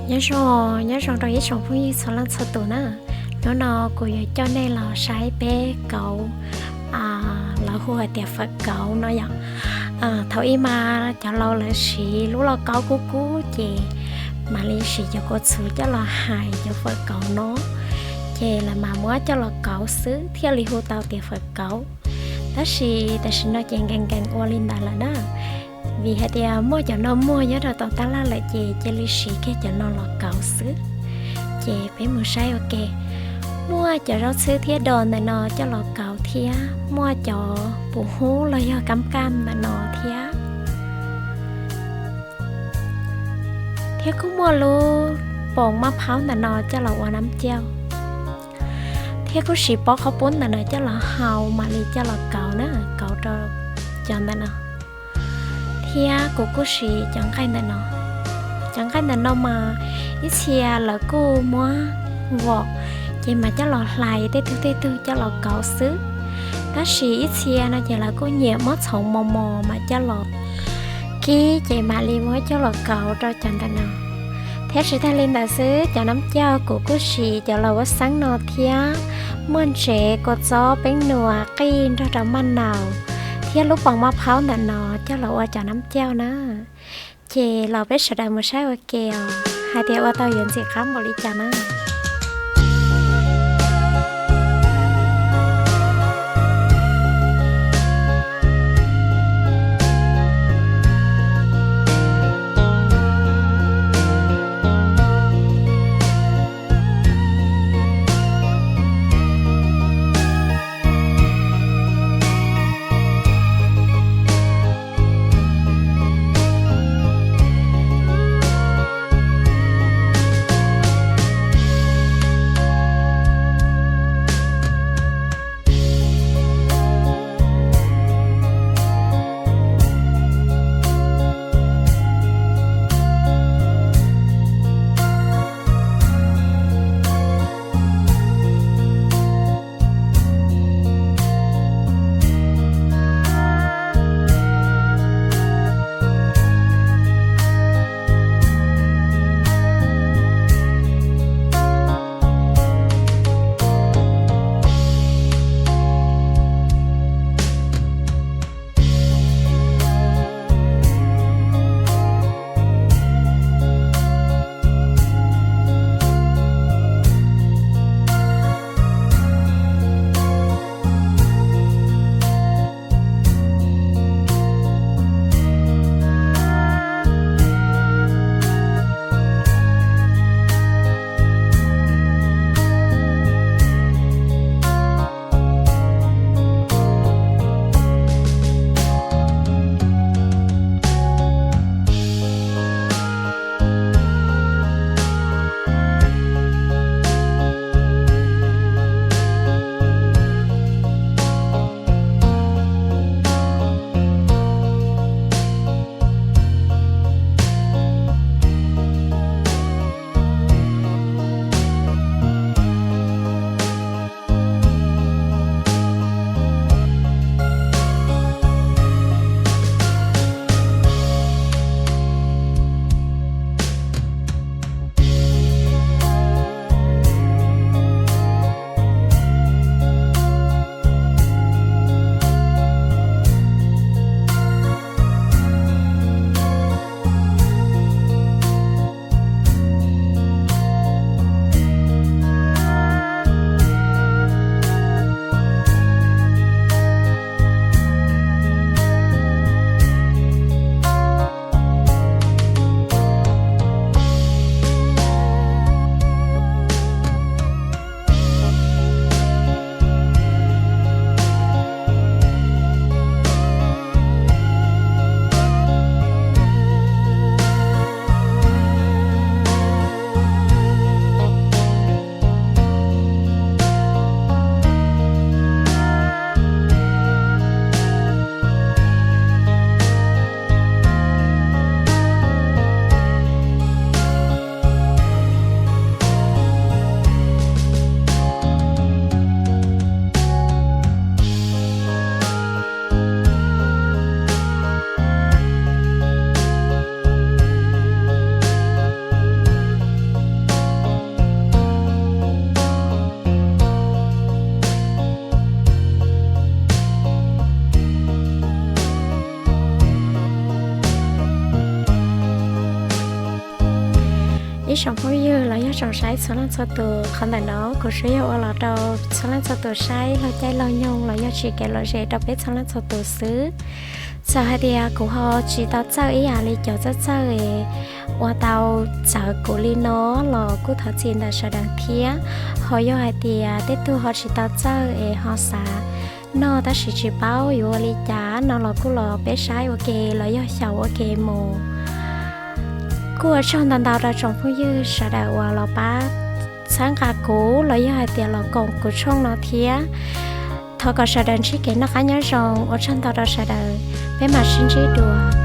Nyob zoo, nyob zoo rau ib tsoom phooj ywg txhua leej txhua tus na. Hnub no kuv yuav coj nej los saib peb kauv, lawv hu hais tias fawm kauv no yom. Thaum ub mas cov laus lawv siv lub lauj kaub kub kub ces mam li siv cov kua txhuv coj los hais cov fawm kauv no, ces lawv mam muab coj los kauv xwb thiaj li hu tau tias fawm kauv. Tab sis tam sim no ces nkees nkees ua li ntawd lawm na, vim hais tias muaj cov no muag nyob rau tom tab laj lawm ces cia li siv kiag cov no los kauv xwb. Ces peb mus saib ua ke, muaj cov zaub txhwb thiab dos ntawm no coj los kauv thiab muaj cov pum hub los yog kab kaj ntawm no thiab. Thiab kuj muaj lub poos maj phaub ntawm no coj los ua nab cauj, thiab kuj siv pob qhov pub ntawm no coj los hau mam li coj los kauv na, kauv rau cov ntawm no. Thiab kuv kuj siv cov nqaij ntawm no. Cov nqaij ntawm no mas ib txhia lawv kuj muab vom ces mas coj los hlais tej tug tej tug coj los kauv xwb. Tab sis ib txhia no ces lawv kuj nyiam muab txhoov mos mos mas coj los kib ces mam li muab coj los kauv rau cov ntawm no. Thiab tsis tag li ntawd xwb, cov nab cauj kuv kuj siv cov laus huab xeeb no thiab, muaj ntsev, kua txob, peeb nuas, qij nrog rau maj naus thiab lub poos maj phaub ntawm no coj los ua cov nab cauj na. Ces los peb sawv daws mus saib ua ke os hais tias ua tau yuav ntxim qab npaum li cas na. Ib tsoom phooj ywg los yog tsoom saib txhua leej txhua tus, qhov ntawm no kuv tsuas yog ua los rau txhua leej txhua tus saib laug caij laug nyoog los yog tsis kev lom zem rau peb txhua leej txhua tus xwb. Txawm hais tias kuv ho tsis tau txawj ib yam li cov txawj txawj ua tau txawv kuv li no los kuj thov txim ntawm sawv daws thiab. Ho yog hais tias tej tug ho tsis tau txawj es ho xav noj tab sis tsis paub yuav ua li cas no los kuj los peb saib ua ke los yog xyaum ua ke mus. Kuj ua tsaug ntau ntau rau tsoom phooj ywg sawv daws uas los pab txhawb nqa kuv los yog hais tias los koom kuv tshooj no thiab. Thov kom sawv daws ntsib kev noj qab nyob zoo, ua tsaug ntau rau sawv daws, peb mam sib ntsib dua.